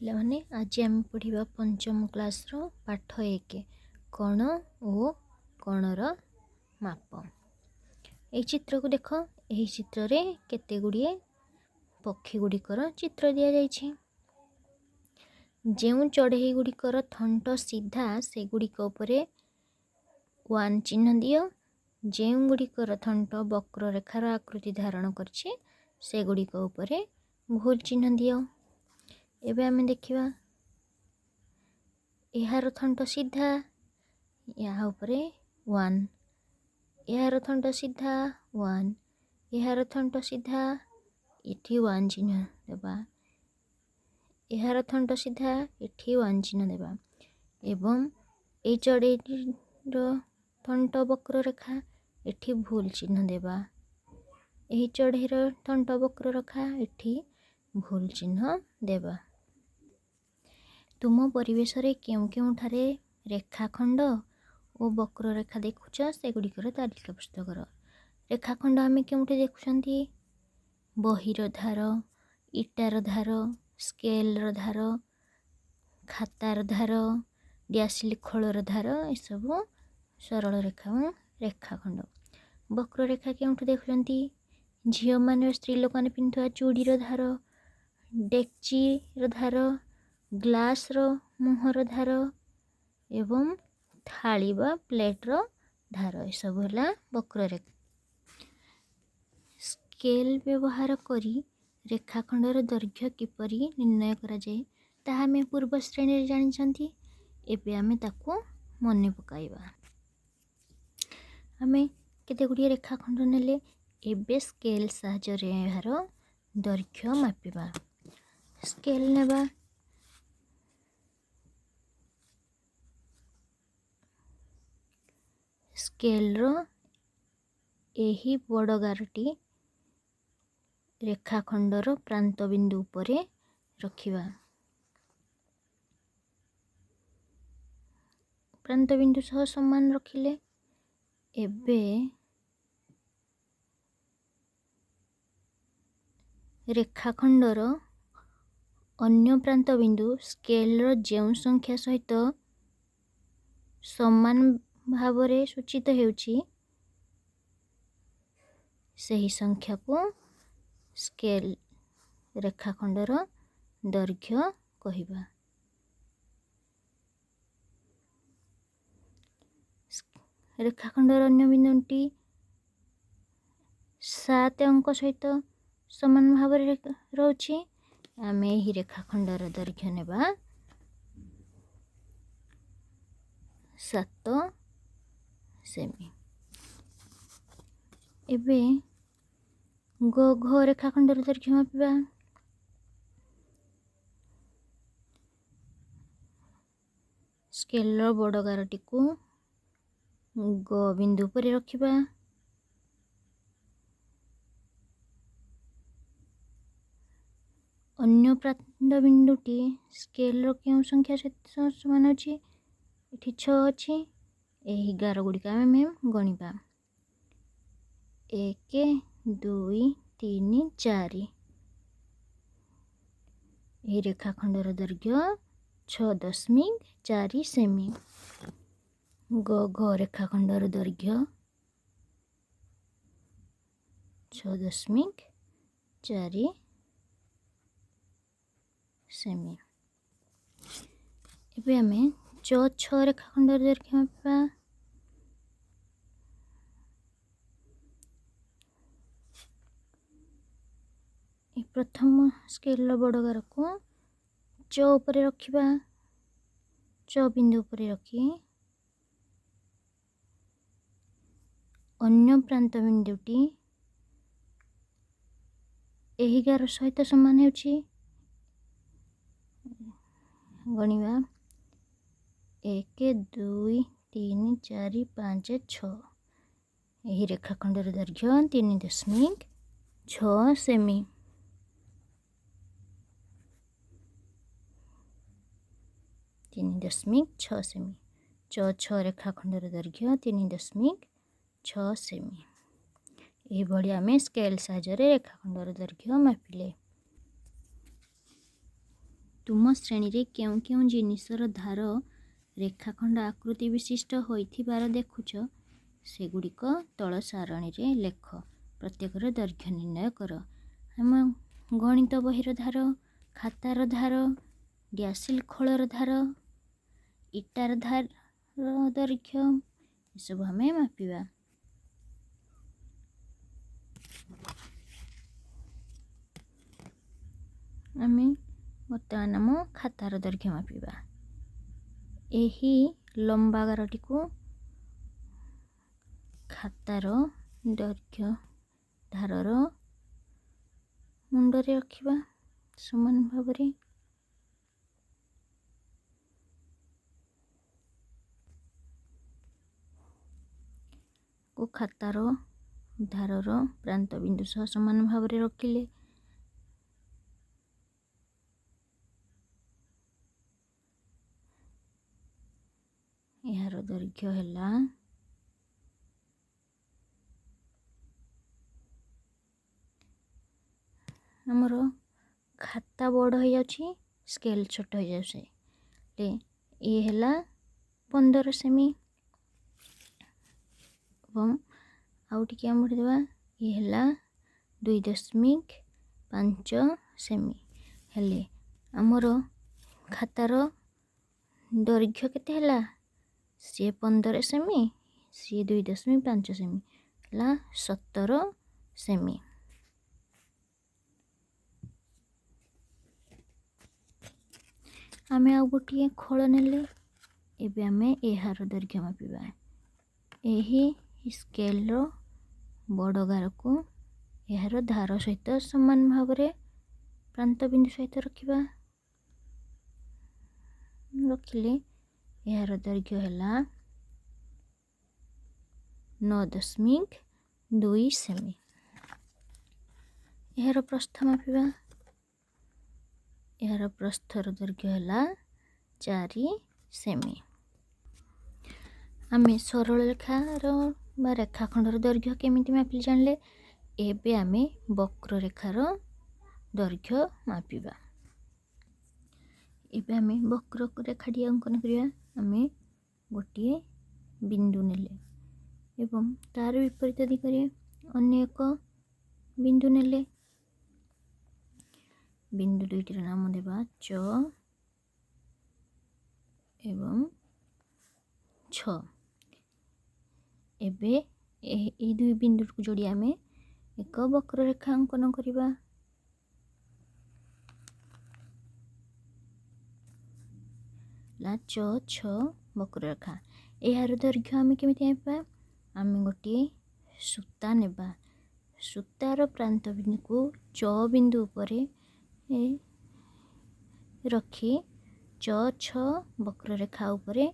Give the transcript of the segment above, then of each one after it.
ପିଲାମାନେ, ଆଜି ଆମେ ପଢ଼ିବା ପଞ୍ଚମ କ୍ଲାସ୍ର ପାଠ 1, କୋଣ ଓ କୋଣର ମାପ। ଏହି ଚିତ୍ରକୁ ଦେଖ। ଏହି ଚିତ୍ରରେ କେତେ ଗୁଡ଼ିଏ ପକ୍ଷୀ ଗୁଡ଼ିକର ଚିତ୍ର ଦିଆଯାଇଛି। ଯେଉଁ ଚଢ଼େଇ ଗୁଡ଼ିକର ଥଣ୍ଟ ସିଧା, ସେଗୁଡ଼ିକ ଉପରେ 1 ଚିହ୍ନ ଦିଅ। ଯେଉଁଗୁଡ଼ିକର ଥଣ୍ଟ ବକ୍ରରେଖାର ଆକୃତି ଧାରଣ କରିଛି, ସେଗୁଡ଼ିକ ଉପରେ ଭୁଲ ଚିହ୍ନ ଦିଅ। ଏବେ ଆମେ ଦେଖିବା, ଏହାର ଥଣ୍ଟ ସିଧା, ଏହା ଉପରେ 1। ଏହାର ଥଣ୍ଟ ସିଧା, 1। ଏହାର ଥଣ୍ଟ ସିଧା, ଏଠି 1 ଚିହ୍ନ ଦେବା। ଏହାର ଥଣ୍ଟ ସିଧା, ଏଠି 1 ଚିହ୍ନ ଦେବା। ଏବଂ ଏଇ ଚଢ଼େଇର ଥଣ୍ଟ ବକ୍ରରେଖା, ଏଠି ଭୁଲ ଚିହ୍ନ ଦେବା। ଏହି ଚଢ଼େଇର ଥଣ୍ଟ ବକ୍ରରେଖା, ଏଠି ଭୁଲ ଚିହ୍ନ ଦେବା। ତୁମ ପରିବେଶରେ କେଉଁ କେଉଁଠାରେ ରେଖାଖଣ୍ଡ ଓ ବକ୍ରରେଖା ଦେଖୁଛ, ସେଗୁଡ଼ିକର ତାଲିକା ପ୍ରସ୍ତୁତ କର। ରେଖାଖଣ୍ଡ ଆମେ କେଉଁଠି ଦେଖୁଛନ୍ତି? ବହିର ଧାର, ଇଟାର ଧାର, ସ୍କେଲର ଧାର, ଖାତାର ଧାର, ଡିଆସିଲି ଖୋଳର ଧାର, ଏସବୁ ସରଳ ରେଖା ଏବଂ ରେଖାଖଣ୍ଡ। ବକ୍ରରେଖା କେଉଁଠି ଦେଖୁଛନ୍ତି? ଝିଅମାନେ ଓ ସ୍ତ୍ରୀ ଲୋକମାନେ ପିନ୍ଧୁଥିବା ଚୁଡ଼ିର ଧାର, ଡେକ୍ଚିର ଧାର, ଗ୍ଲାସ୍ର ମୁହଁର ଧାର ଏବଂ ଥାଳି ବା ପ୍ଲେଟ୍ର ଧାର, ଏସବୁ ହେଲା ବକ୍ରରେଖା। ସ୍କେଲ୍ ବ୍ୟବହାର କରି ରେଖାଖଣ୍ଡର ଦୈର୍ଘ୍ୟ କିପରି ନିର୍ଣ୍ଣୟ କରାଯାଏ, ତାହା ଆମେ ପୂର୍ବ ଶ୍ରେଣୀରେ ଜାଣିଛନ୍ତି। ଏବେ ଆମେ ତାକୁ ମନେ ପକାଇବା। ଆମେ କେତେ ଗୁଡ଼ିଏ ରେଖାଖଣ୍ଡ ନେଲେ, ଏବେ ସ୍କେଲ୍ ସାହାଯ୍ୟରେ ଏହାର ଦୈର୍ଘ୍ୟ ମାପିବା। ସ୍କେଲ୍ ନେବା। ସ୍କେଲ୍ର ଏହି ବଡ଼ ଗାରଟି ରେଖାଖଣ୍ଡର ପ୍ରାନ୍ତ ବିନ୍ଦୁ ଉପରେ ରଖିବା। ପ୍ରାନ୍ତ ବିନ୍ଦୁ ସହ ସମାନ ରଖିଲେ, ଏବେ ରେଖାଖଣ୍ଡର ଅନ୍ୟ ପ୍ରାନ୍ତ ବିନ୍ଦୁ ସ୍କେଲ୍ର ଯେଉଁ ସଂଖ୍ୟା ସହିତ ସମାନ ଭାବରେ ସୂଚିତ ହେଉଛି, ସେହି ସଂଖ୍ୟାକୁ ସ୍କେଲ୍ ରେଖାଖଣ୍ଡର ଦୈର୍ଘ୍ୟ କହିବା। ରେଖାଖଣ୍ଡର ଅନ୍ୟ ବିନ୍ଦୁଟି 7 ଅଙ୍କ ସହିତ ସମାନ ଭାବରେ ରହୁଛି। ଆମେ ଏହି ରେଖାଖଣ୍ଡର ଦୈର୍ଘ୍ୟ ନେବା 7 ସେମି। ଏବେ ଗ ଘ ରେଖାଖଣ୍ଡର ଦୈର୍ଘ୍ୟ ମାପିବା। ସ୍କେଲର ବଡ଼ ଗାରଟିକୁ ଗ ବିନ୍ଦୁ ଉପରେ ରଖିବା। ଅନ୍ୟ ପ୍ରାନ୍ତ ବିନ୍ଦୁଟି ସ୍କେଲର କେଉଁ ସଂଖ୍ୟା ସହିତ ସମାନ ଅଛି? ଏଠି 6 ଅଛି। ଏହି ଗାର ଗୁଡ଼ିକ ଆମେ ଗଣିବା। 1, 2, 3, 4। ଏହି ରେଖାଖଣ୍ଡର ଦୈର୍ଘ୍ୟ 6.4 ସେମି। ଗ ଘ ରେଖାଖଣ୍ଡର ଦୈର୍ଘ୍ୟ 6.4 ସେମି। ଏବେ ଆମେ ଚ ଛଅ ରେଖାଖଣ୍ଡର ଦୈର୍ଘ୍ୟ ମାପିବା। ଏ ପ୍ରଥମ ସ୍କେଲର ବଡ଼ ଗାରକୁ ଚ ଉପରେ ରଖିବା। ଚ ବିନ୍ଦୁ ଉପରେ ରଖି ଅନ୍ୟ ପ୍ରାନ୍ତ ବିନ୍ଦୁଟି ଏହି ଗାର ସହିତ ସମାନ ହେଉଛି। ଗଣିବା। 1, 2, 3, 4, 5, 6। ଏହି ରେଖାଖଣ୍ଡର ଦୈର୍ଘ୍ୟ 3.6 ସେମି। 3.6 ସେମି। ଚ ଛଅ ରେଖାଖଣ୍ଡର ଦୈର୍ଘ୍ୟ 3.6 ସେମି। ଏହିଭଳି ଆମେ ସ୍କେଲ୍ ସାହାଯ୍ୟରେ ରେଖାଖଣ୍ଡର ଦୈର୍ଘ୍ୟ ମାପିଲେ। ତୁମ ଶ୍ରେଣୀରେ କେଉଁ କେଉଁ ଜିନିଷର ଧାର ରେଖାଖଣ୍ଡ ଆକୃତି ବିଶିଷ୍ଟ ହୋଇଥିବାର ଦେଖୁଛ, ସେଗୁଡ଼ିକ ତଳ ସାରଣୀରେ ଲେଖ। ପ୍ରତ୍ୟେକର ଦୈର୍ଘ୍ୟ ନିର୍ଣ୍ଣୟ କର। ଆମ ଗଣିତ ବହିର ଧାର, ଖାତାର ଧାର, ଡିଆସିଲ୍ ଖୋଳର ଧାର, ଇଟାର ଧାର ଦୈର୍ଘ୍ୟ, ଏସବୁ ଆମେ ମାପିବା। ଆମେ ବର୍ତ୍ତମାନ ଆମ ଖାତାର ଦୈର୍ଘ୍ୟ ମାପିବା। ଏହି ଲମ୍ବା ଗାରଟିକୁ ଖାତାର ଦୈର୍ଘ୍ୟ ଧାରର ମୁଣ୍ଡରେ ରଖିବା ସମାନ ଭାବରେ। ଖାତାର ଧାରର ପ୍ରାନ୍ତ ବିନ୍ଦୁ ସହ ସମାନ ଭାବରେ ରଖିଲେ ଏହାର ଦୈର୍ଘ୍ୟ ହେଲା ଆମର ଖାତା ବଡ଼ ହେଇଯାଉଛି, ସ୍କେଲ୍ ଛୋଟ ହେଇଯାଉଛି। ଇଏ ହେଲା 15 ସେମି ଏବଂ ଆଉ ଟିକେ ଆମେ ବଢ଼େଇଦେବା, ଇଏ ହେଲା 2.5 ସେମି। ହେଲେ ଆମର ଖାତାର ଦୈର୍ଘ୍ୟ କେତେ ହେଲା? ସିଏ 15 ସେମି, ସିଏ 2.5 ସେମି, ହେଲା 17 ସେମି। ଆମେ ଆଉ ଗୋଟିଏ ଖୋଳ ନେଲେ, ଏବେ ଆମେ ଏହାର ଦୈର୍ଘ୍ୟ ମାପିବା। ଏହି ସ୍କେଲ୍ର ବଡ଼ ଗାରକୁ ଏହାର ଧାର ସହିତ ସମାନ ଭାବରେ ପ୍ରାନ୍ତ ବିନ୍ଦୁ ସହିତ ରଖିବା। ରଖିଲେ ଏହାର ଦୈର୍ଘ୍ୟ ହେଲା 9.2 ସେମି। ଏହାର ପ୍ରସ୍ଥ ମାପିବା। ଏହାର ପ୍ରସ୍ଥର ଦୈର୍ଘ୍ୟ ହେଲା 4 ସେମି। ଆମେ ସରଳ ରେଖାର ବା ରେଖାଖଣ୍ଡର ଦୈର୍ଘ୍ୟ କେମିତି ମାପିଲେ ଜାଣିଲେ। ଏବେ ଆମେ ବକ୍ରରେଖାର ଦୈର୍ଘ୍ୟ ମାପିବା। ଏବେ ଆମେ ବକ୍ରରେଖାଟି ଅଙ୍କନ କରିବା। ଆମେ ଗୋଟିଏ ବିନ୍ଦୁ ନେଲେ ଏବଂ ତାର ବିପରୀତ ଦିଗରେ ଅନ୍ୟ ଏକ ବିନ୍ଦୁ ନେଲେ। ବିନ୍ଦୁ ଦୁଇଟିର ନାମ ଦେବା ଚ ଏବଂ ଛ। ଏବେ ଏଇ ଦୁଇ ବିନ୍ଦୁକୁ ଯୋଡ଼ି ଆମେ ଏକ ବକ୍ରରେଖା ଅଙ୍କନ କରିବା। ହେଲା ଚ ଛ ବକ୍ରରେଖା। ଏହାର ଦୈର୍ଘ୍ୟ ଆମେ କେମିତି ମାପିବା? ଆମେ ଗୋଟିଏ ସୂତା ନେବା। ସୂତାର ପ୍ରାନ୍ତ ବିନ୍ଦୁକୁ ଚ ବିନ୍ଦୁ ଉପରେ ରଖି ଚ ଛ ବକ୍ରରେଖା ଉପରେ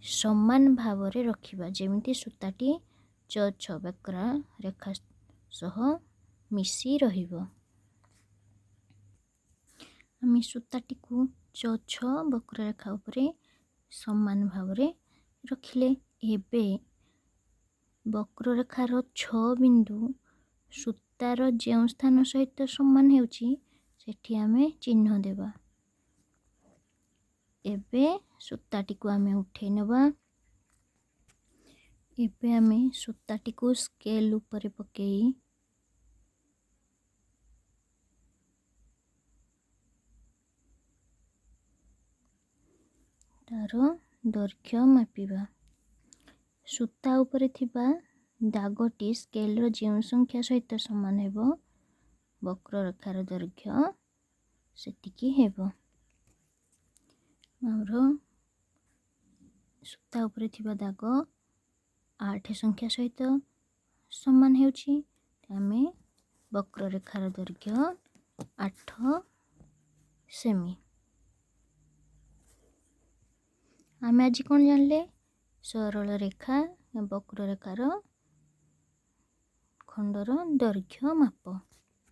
ସମାନ ଭାବରେ ରଖିବା, ଯେମିତି ସୂତାଟି ଚ ଛ ବକ୍ରରେଖା ସହ ମିଶି ରହିବ। ଆମେ ସୂତାଟିକୁ ଚ ଛ ବକ୍ରରେଖା ଉପରେ ସମାନ ଭାବରେ ରଖିଲେ। ଏବେ ବକ୍ରରେଖାର 6 ବିନ୍ଦୁ ସୂତାର ଯେଉଁ ସ୍ଥାନ ସହିତ ସମାନ ହେଉଛି ସେଠି ଆମେ ଚିହ୍ନ ଦେବା। ଏବେ ସୂତାଟିକୁ ଆମେ ଉଠେଇ ନେବା। ଏବେ ଆମେ ସୂତାଟିକୁ ସ୍କେଲ୍ ଉପରେ ପକେଇ ତାର ଦୈର୍ଘ୍ୟ ମାପିବା। ସୂତା ଉପରେ ଥିବା ଦାଗଟି ସ୍କେଲ୍ର ଯେଉଁ ସଂଖ୍ୟା ସହିତ ସମାନ ହେବ, ବକ୍ରରେଖାର ଦୈର୍ଘ୍ୟ ସେତିକି ହେବ। ଆମର ସୂତା ଉପରେ ଥିବା ଦାଗ 8 ସଂଖ୍ୟା ସହିତ ସମାନ ହେଉଛି, ଆମେ ବକ୍ରରେଖାର ଦୈର୍ଘ୍ୟ 8 ସେମି। ଆମେ ଆଜି କ'ଣ ଜାଣିଲେ? ସରଳ ରେଖା ବକ୍ରରେଖାର ଖଣ୍ଡର ଦୈର୍ଘ୍ୟ ମାପ।